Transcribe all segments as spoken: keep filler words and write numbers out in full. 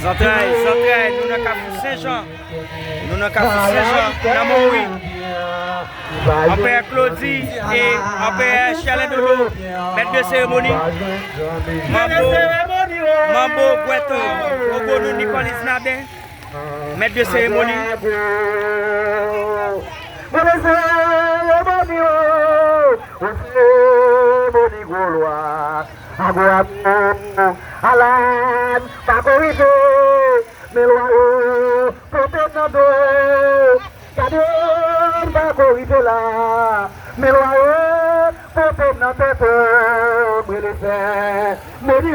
Zantray, zantray, nou nan Kafou Senjan. Nou nan Kafou Senjan, nan Monwi. Anpè Claudy e Anpè Chèlè Dodo, mèt de seremoni. Manbo, Manbo Gwètò, Ogonou Nicolas Naden, mèt de seremoni. Mwen se Eboni o, mwen se Eboni gwo lwa. Ago, ago, Alan, pa ko rive, men lwa yo pote nan do. Gade, m pa ko rive la, men lwa yo pote nan tèt, mwen le fè. Moni o,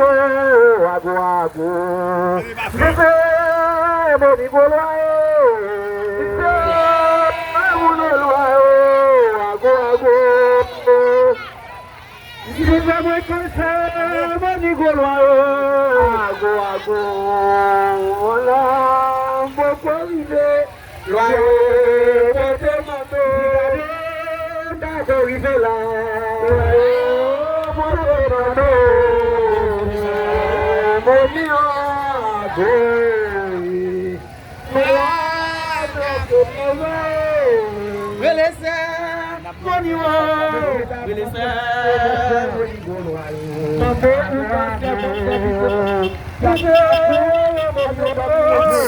ago, ago. Mwen se Moni gwo lwa e. Mwen se Moni lwa e, ago, ago. Mwen se Moni gwo lwa e. Ago, ago. Wala, m poko rive. Lwa yo pote mando, ta ko rive la. Lwa yo pote mando, moni an gwe. Lwa yo pote mando. Rele sè. Moni an. Rele sè.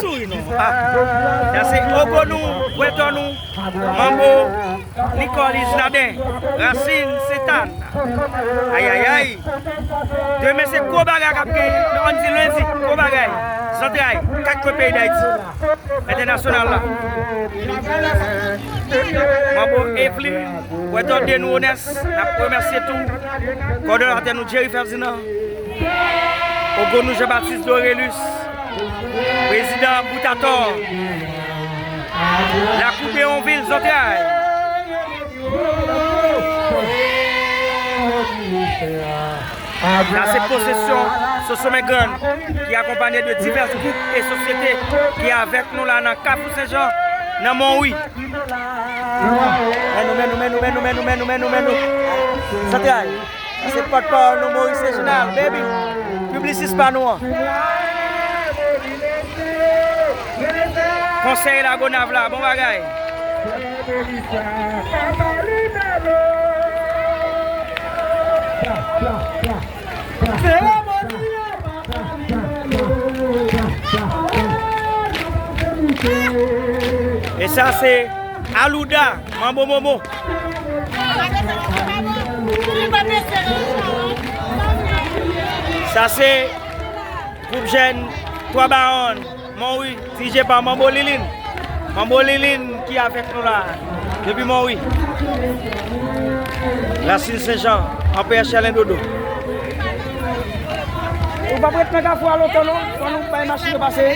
Souri non. Ah. Sa se Ogonou, Gwètò nou, Manbo, Nicolas Naden, Rasin Sentan. Ayayay. Demen se gwo bagay k ap genyen. Ann di lendi, gwo bagay. Zantray, kat kwen peyi Dayiti. Entènasyonal la. Manbo Evelyn, Gwètò Denou Onès, n ap remèsye tou kòdonatè nou Jerry Ferdinand, Ogonou Jean Baptiste Dorelus, prezidan Boutatò, Lakou Deyonvil, Zantray. Sa se pwosesyon Soso Mègrann ki akonpanye de divès gwoup e sosyete ki avèk nou la nan Kafou Senjan, nan Monwi. Men nou, men nou, men nou, men nou, men nou, men nou, men nou, men nou. Zantray. Sa se pòtpawòl nou, Maurice Reginald, baby. Piblisis pa nou an. Konsèy Lagonav la, bon bagay. E sa se Alouda, Manbo Momo. Sa se gwoup jèn Twa Bawonn, Monwi, dirije pa Manbo Lilin. Manbo Lilin ki avèk nou la, depi Monwi. Rasin Senjan, Anpè Chèlen Dodo. Ou p ap ret nan Kafou a lontan non, fò nou bay machin yo pase.